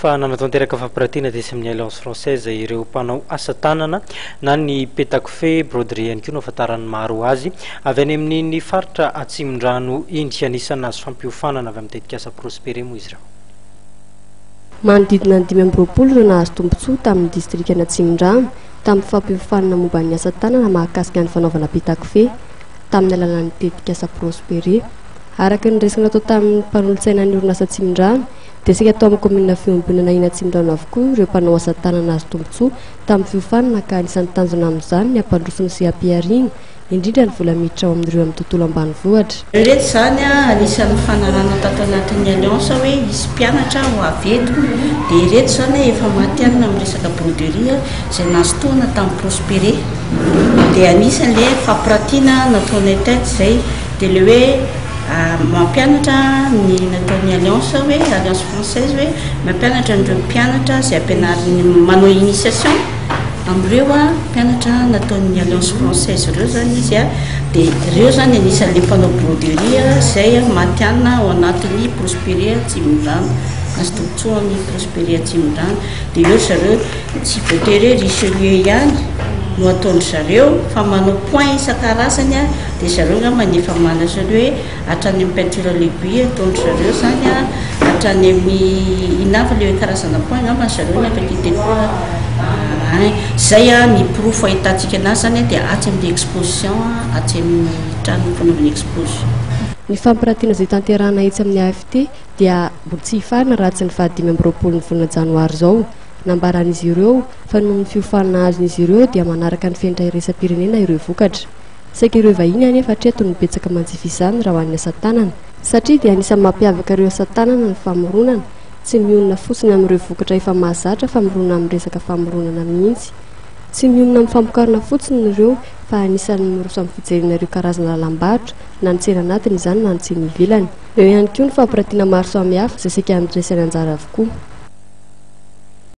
Fa nanatanteraka fampiratiana tetsy amin'ny Alliance Française ireo mpanao asa tanana na ny petakofehy, broderie ihany koa no ahafantaran'ny maro azy, avy any amin'iny faritra Atsimondrano iny. Anisan'ny nahazo fampiofanana avy amin'ny tetikasa Prospere moa izy ireo. Manodidina ny 25 ireo nahazo tombontsoa tamin'ny distrikan'Atsimondrano tamin'ny fampiofanana momba ny asa tanana mahakasika ny fanaovana petakofehy tamin'ny alalan'ny tetikasa Prospere. Araka ny resaka natao tamin'ny mpanolotsainan'ny orinasa Atsimondrano dia saika tao amin'ny kaominina Fiombonana iny Atsimondrano avokoa ireo mpanao asa tanana nahazo tombontsoa tamin'ny fiofanana ka anisan'ny tanjona amin'izany ny hampandroso ny seha-pihariana indrindra ny vola miditra ao amin'ireo amin'ny tontolo ambanivohitra. Ireto izany anisan'ny fanarahana tato anatin'ny alliance hoe hisy mpianatra ho avy eto dia ireto izany efa matihanina amin'ny resaka broderie izay nahazo tohana tamin'ny Prospere dia anisan'ilay fampiratiana nataonay teto izay dia ilay hoe mampianatra ny nataon'ny alliance hoe alliance française hoe mampianatra an'ireo mpianatra izay ampianariny manao initiation Amin'ireo mpianatra nataon'ny Alliance Française ireo izany izy dia ireo izany anisan'ilay mpanao broderie izay matihanina ao anatin'ny Prospere Atsimondrano, nahazo tombontsoa amin'ny Prospere Atsimondrano. Dia eo ry zareo tsy voatery hoe Richelieu ihany no ataon-dry zareo fa manao point isan-karazany dia zareo angamba ny efa manana hoe Hatrany amin'ny peinture à l'aiguille ataon-dry zareo izany an, hatrany amin'ny inona avy ilay karazana point angamba ry zareo ny afaka hiteny hoe ein. Izay an ny porofo ahitantsika anazy izany an dia atsy amin'ilay exposition atsy amin'ny trano fanaovana exposition. Ny fampirantiana izay tanterahina etsy amin'ny AFT dia mbola tsy hifarana raha tsy ny faha 25 ny volana janoary izao. Nambaran'izy ireo fa noho ny fiofanana azon'izy ireo dia manaraka ny fenitra iraisam-pirenena ireo vokatra. Saika ireo vahiny anefa hatreto no betsaka manjifa izany raha ho an'ny asa tanana. Satria dia anisan'ny mampiavaka ireo asa tanana ny famoronana, tsy mionona fotsiny amin'ireo vokatra efa mahazatra fa mirona amin'ny resaka famoronana mihitsy. Tsy mionona amin'ny famokarana fotsiny ireo fa anisan'ny miroso amin'ny fijerena ireo karazana lalam-barotra na ny tsena anatiny izany na ny tsena ivelany. Eo ihany koa ny fampiratiana maro samihafa izay saika andraisany anjara avokoa.